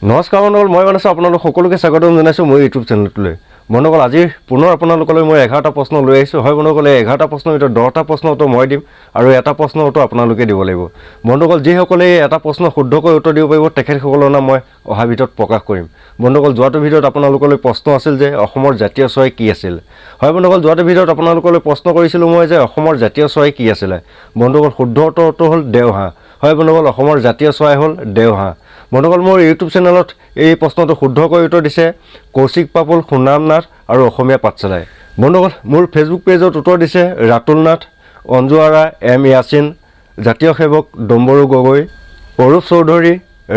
নমস্কাৰ বন্ধুসকল, মই মানস, আপোনালোক সকলোকে স্বাগতম জনাইছোঁ মোৰ ইউটিউব চেনেলটোলৈ। বন্ধুসকল, আজি পুনৰ আপোনালোকলৈ মই 11টা প্ৰশ্ন লৈ আহিছোঁ। হয় বন্ধুসকল, এই 11টা প্ৰশ্নৰ ভিতৰত 10টা প্ৰশ্ন উত্তৰ মই দিম আৰু এটা প্ৰশ্নৰ উত্তৰ আপোনালোকে দিব লাগিব। বন্ধুসকল, যিসকলে এই এটা প্ৰশ্ন শুদ্ধকৈ উত্তৰ দিব পাৰিব, তেখেতসকলৰ নাম মই অহা ভিডিঅ'ত প্ৰকাশ কৰিম। বন্ধুসকল, যোৱাটো ভিডিঅ'ত আপোনালোকলৈ প্ৰশ্ন আছিল যে অসমৰ জাতীয় চৰাই কি আছিল? হয় বন্ধুসকল, যোৱাটো ভিডিঅ'ত আপোনালোকলৈ প্ৰশ্ন কৰিছিলোঁ মই যে অসমৰ জাতীয় চৰাই কি আছিলে? বন্ধুসকল, শুদ্ধ উত্তৰটো হ'ল দেওহাঁহ। হয় বন্ধুসকল, অসমৰ জাতীয় চৰাই হ'ল দেওহাঁহ। বন্ধুসকল, মোৰ ইউটিউব চেনেলত এই প্ৰশ্নটো শুদ্ধকৈ উত্তৰ দিছে কৌশিক পাপুল, সুনাম নাথ আৰু অসমীয়া পাঠশালাই। বন্ধুসকল, মোৰ ফেচবুক পেজত উত্তৰ দিছে ৰাতুল নাথ, অঞ্জুৱাৰা, এম য়াছিন, জাতীয় সেৱক ডম্বৰু গগৈ, অৰূপ চৌধুৰী,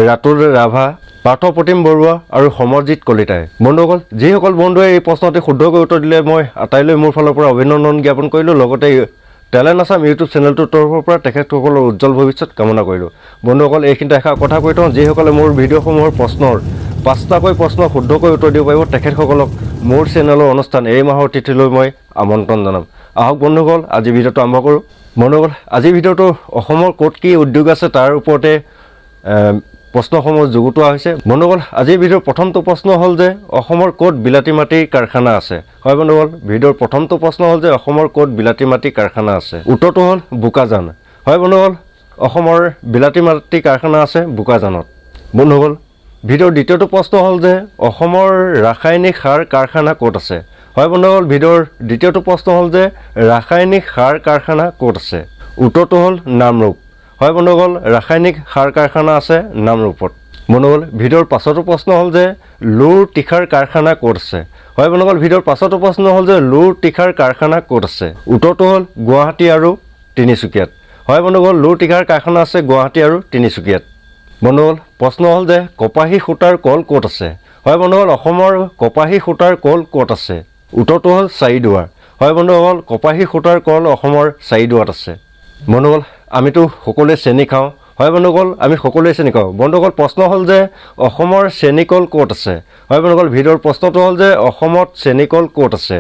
ৰাতুল ৰাভা, পাৰ্থপ্ৰতিম বৰুৱা আৰু সমৰজিৎ কলিতাই। বন্ধুসকল, যিসকল বন্ধুৱে এই প্ৰশ্নটি শুদ্ধকৈ উত্তৰ দিলে, মই আটাইলৈ মোৰ ফালৰ পৰা অভিনন্দন জ্ঞাপন কৰিলোঁ। লগতে টেলেণ্ট আছাম ইউটিউব চেনেলটোৰ তৰফৰ পৰা তেখেতসকলৰ উজ্জ্বল ভৱিষ্যত কামনা কৰিলোঁ। বন্ধুসকল, এইখিনিতে এষাৰ কথা কৈ থওঁ, যিসকলে মোৰ ভিডিঅ'সমূহৰ প্ৰশ্নৰ পাঁচটাকৈ প্ৰশ্ন শুদ্ধকৈ উত্তৰ দিব পাৰিব, তেখেতসকলক মোৰ চেনেলৰ অনুষ্ঠান এই মাহৰ অতিথিলৈ মই আমন্ত্ৰণ জনাম। আহক বন্ধুসকল, আজি ভিডিঅ'টো আৰম্ভ কৰোঁ। বন্ধুসকল, আজিৰ ভিডিঅ'টো অসমৰ ক'ত কি উদ্যোগ আছে তাৰ ওপৰতে প্ৰশ্নসমূহ যুগুতোৱা হৈছে। বন্ধুসকল, আজিৰ ভিডিঅ'ৰ প্ৰথমটো প্ৰশ্ন হ'ল যে অসমৰ ক'ত বিলাতী মাটিৰ কাৰখানা আছে? হয় বন্ধুসকল, ভিডিঅ'ৰ প্ৰথমটো প্ৰশ্ন হ'ল যে অসমৰ ক'ত বিলাতী মাটিৰ কাৰখানা আছে? উত্তৰটো হ'ল বোকাজান। হয় বন্ধুসকল, অসমৰ বিলাতী মাটি কাৰখানা আছে বোকাজানত। বন্ধুসকল, ভিডিঅ'ৰ দ্বিতীয়টো প্ৰশ্ন হ'ল যে অসমৰ ৰাসায়নিক সাৰ কাৰখানা ক'ত আছে? হয় বন্ধুসকল, ভিডিঅ'ৰ দ্বিতীয়টো প্ৰশ্ন হ'ল যে ৰাসায়নিক সাৰ কাৰখানা ক'ত আছে? উত্তৰটো হ'ল নামৰূপ। হয় বন্ধুসকল, ৰাসায়নিক সাৰ কাৰখানা আছে নামৰূপত। বন্ধুসকল, ভিডিঅ'ৰ পাছতো প্ৰশ্ন হ'ল যে লোৰ তীখাৰ কাৰখানা ক'ত আছে? হয় বন্ধুসকল, ভিডিঅ'ৰ পাছতো প্ৰশ্ন হ'ল যে লোৰ তীখাৰ কাৰখানা ক'ত আছে? উত্তৰটো হ'ল গুৱাহাটী আৰু তিনিচুকীয়াত। হয় বন্ধুসকল, লোৰ তীখাৰ কাৰখানা আছে গুৱাহাটী আৰু তিনিচুকীয়াত। বন্ধুসকল, প্ৰশ্ন হ'ল যে কপাহী সূতাৰ কল ক'ত আছে? হয় বন্ধুসকল, অসমৰ কপাহী সূতাৰ কল ক'ত আছে? উত্তৰটো হ'ল চাৰিদুৱাৰ। হয় বন্ধুসকল, কপাহী সূতাৰ কল অসমৰ চাৰিদুৱাৰত আছে। বন্ধুসকল, আমিতো সকলোৱে চেনি খাওঁ। হয় বন্ধুসকল, আমি সকলোৱে চেনি খাওঁ। বন্ধুসকল, প্ৰশ্ন হ'ল যে অসমৰ চেনিকল ক'ত আছে? হয় বন্ধুসকল, ভিডিঅ'ৰ প্ৰশ্নটো হ'ল যে অসমত চেনিকল ক'ত আছে?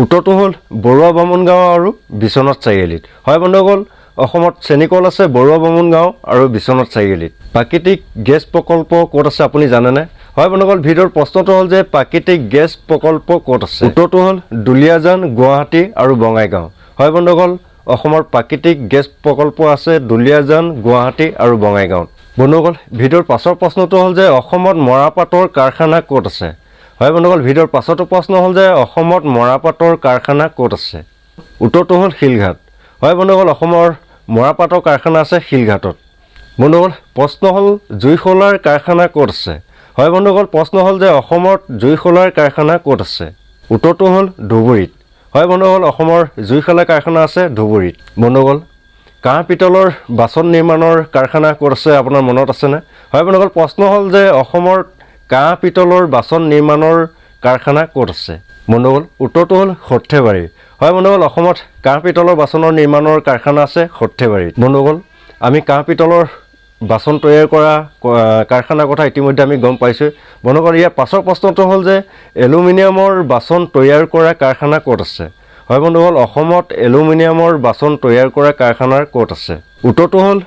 উত্তৰটো হ'ল বৰুৱা বামুণ গাঁও আৰু বিশ্বনাথ চাৰিআলিত। হয় বন্ধুসকল, অসমত চেনিকল আছে বৰুৱা বামুণ গাঁও আৰু বিশ্বনাথ চাৰিআলিত। প্ৰাকৃতিক গেছ প্ৰকল্প ক'ত আছে আপুনি জানেনে? হয় বন্ধুসকল, ভিডিঅ'ৰ প্ৰশ্নটো হ'ল যে প্ৰাকৃতিক গেছ প্ৰকল্প ক'ত আছে? উত্তৰটো হ'ল দুলীয়াজান, গুৱাহাটী আৰু বঙাইগাঁও। হয় বন্ধুসকল, অসমৰ প্ৰাকৃতিক গেছ প্ৰকল্প আছে দুলীয়াজান, গুৱাহাটী আৰু বঙাইগাঁৱত। বন্ধুসকল, ভিডিঅ'ৰ পাছৰ প্ৰশ্নটো হ'ল যে অসমত মৰাপাটৰ কাৰখানা ক'ত আছে? হয় বন্ধুসকল, ভিডিঅ'ৰ পাছৰটো প্ৰশ্ন হ'ল যে অসমত মৰাপাটৰ কাৰখানা ক'ত আছে? উত্তৰটো হ'ল শিলঘাট। হয় বন্ধুসকল, অসমৰ মৰাপাটৰ কাৰখানা আছে শিলঘাটত। বন্ধুসকল, প্ৰশ্ন হ'ল জুইশলাৰ কাৰখানা ক'ত আছে? হয় বন্ধুসকল, প্ৰশ্ন হ'ল যে অসমত জুইশলাৰ কাৰখানা ক'ত আছে? উত্তৰটো হ'ল ধুবুৰীত। হয় বন্ধুসকল, অসমৰ জুইশলা কাৰখানা আছে ধুবুৰীত। বন্ধুসকল, কাঁহ পিতলৰ বাচন নিৰ্মাণৰ কাৰখানা ক'ত আছে আপোনাৰ মনত আছেনে? হয় বন্ধুসকল, প্ৰশ্ন হ'ল যে অসমৰ কাঁহ পিতলৰ বাচন নিৰ্মাণৰ কাৰখানা ক'ত আছে? বন্ধুসকল, উত্তৰটো হ'ল সৰ্থেবাৰী। হয় বন্ধুসকল, অসমত কাঁহ পিতলৰ বাচনৰ নিৰ্মাণৰ কাৰখানা আছে সৰ্থেবাৰীত। বন্ধুসকল, আমি কাঁহ পিতলৰ বাচন তৈয়াৰ কৰা কাৰখানাৰ কথা ইতিমধ্যে আমি গম পাইছোঁ। বন্ধুসকল, ইয়াৰ পাছৰ প্ৰশ্নটো হ'ল যে এলুমিনিয়ামৰ বাচন তৈয়াৰ কৰা কাৰখানা ক'ত আছে? হয় বন্ধুসকল, অসমত এলুমিনিয়ামৰ বাচন তৈয়াৰ কৰা কাৰখানাৰ ক'ত আছে? উত্তৰটো হ'ল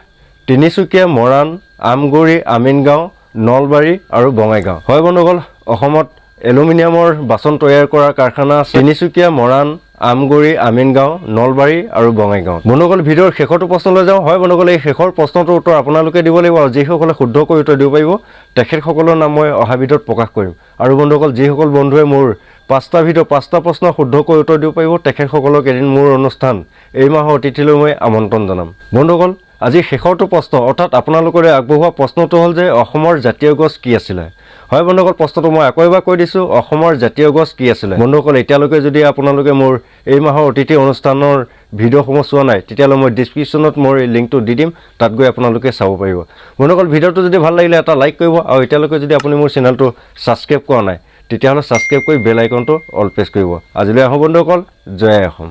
তিনিচুকীয়া, মৰাণ, আমগুৰি, আমিনগাঁও, নলবাৰী আৰু বঙাইগাঁও। হয় বন্ধুসকল, অসমত এলুমিনিয়ামৰ বাচন তৈয়াৰ কৰা কাৰখানা আছে তিনিচুকীয়া, মৰাণ, আমগুৰি, আমিনগাঁও, নলবাৰী আৰু বঙাইগাঁও। বন্ধুসকল, ভিডিঅ'ৰ শেষৰটো প্ৰশ্নলৈ যাওঁ। হয় বন্ধুসকল, এই শেষৰ প্ৰশ্নটোৰ উত্তৰ আপোনালোকে দিব লাগিব আৰু যিসকলে শুদ্ধকৈ উত্তৰ দিব পাৰিব, তেখেতসকলৰ নাম মই অহা ভিডিঅ'ত প্ৰকাশ কৰিম। আৰু বন্ধুসকল, যিসকল বন্ধুৱে মোৰ পাঁচটা ভিডিঅ' পাঁচটা প্ৰশ্ন শুদ্ধকৈ উত্তৰ দিব পাৰিব, তেখেতসকলক এদিন মোৰ অনুষ্ঠান এই মাহৰ অতিথিলৈ মই আমন্ত্ৰণ জনাম। বন্ধুসকল, আজি শেষৰটো প্ৰশ্ন, অৰ্থাৎ আপোনালোকৰে আগবঢ়োৱা প্ৰশ্নটো হ'ল যে অসমৰ জাতীয় গছ কি আছিলে? হয় বন্ধুসকল, প্ৰশ্নটো মই আকৌ এবাৰ কৈ দিছোঁ, অসমৰ জাতীয় গছ কি আছিলে? বন্ধুসকল, এতিয়ালৈকে যদি আপোনালোকে মোৰ এই মাহৰ অতিথি অনুষ্ঠানৰ ভিডিঅ'সমূহ চোৱা নাই, তেতিয়াহ'লে মই ডিছক্ৰিপশ্যনত মোৰ এই লিংকটো দি দিম, তাত গৈ আপোনালোকে চাব পাৰিব। বন্ধুসকল, ভিডিঅ'টো যদি ভাল লাগিলে এটা লাইক কৰিব আৰু এতিয়ালৈকে যদি আপুনি মোৰ চেনেলটো ছাবস্ক্ৰাইব কৰা নাই, তেতিয়াহ'লে ছাবস্ক্ৰাইব কৰি বেল আইকনটো অল প্ৰেছ কৰিব। আজিলৈ আহোঁ বন্ধুসকল, জয় আই অসম।